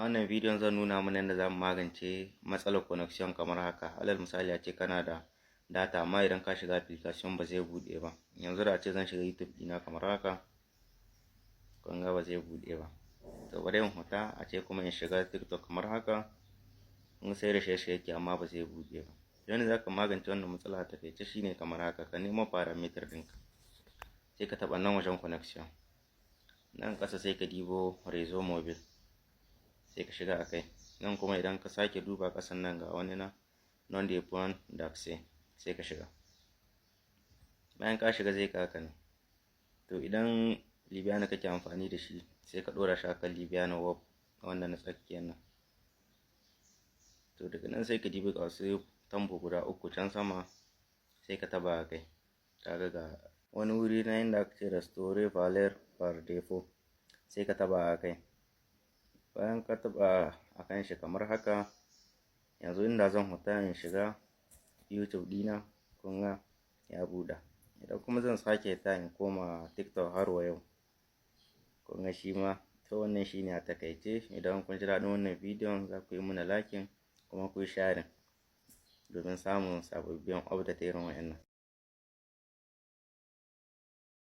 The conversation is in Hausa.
Wannan bidiyon zan nuna mana yadda za mu magance matsalar connection kamar haka. Alal misali, a ce kana da data, amma idan ka shiga application ba zai buɗe ba. Yanzu da a ce zan shiga YouTube ɗina kamar haka, kun ga ba zai buɗe ba. To, bari in huta, a ce kuma in shiga TikTok kamar haka, kun sai da shi yake, amma ba zai buɗe ba. Yanda za ka magance wannan matsala a taƙaice shine kamar haka: ka nemo paramètres ɗinka, sai ka taɓa nan wajen connection, nan ƙasa, sai ka dibo réseau mobile, sai ka shiga a kai. Nan kuma idan ka sake duba ƙasan nan, ga wani na nom de point d'accès, sai ka shiga. Bayan ka shiga, zai kaka nan. To, idan Libyana kake amfani da shi, sai ka ɗora shi akan Libyana web, wanda na tsakiyar nan. To, daga nan sai ka dibi ga wasu tambo guda uku can sama, sai ka taba a kai. Kaga ga wani wuri na inda aka ce "Restaurer valeur par défaut", sai ka taba a kai. Bayan ka taba a kan shi kamar haka, yanzu inda zan huta in shiga YouTube dina, kun ga ya buɗe. Idan kuma zan sake ta in koma TikTok har wa yau, kun ga shi ma. To, wannan shine a takaice. Idan kun ji daɗin wannan bidiyon, za ku yi mana liking kuma ku yi sharing domin samun sababbin update irin wa'annan.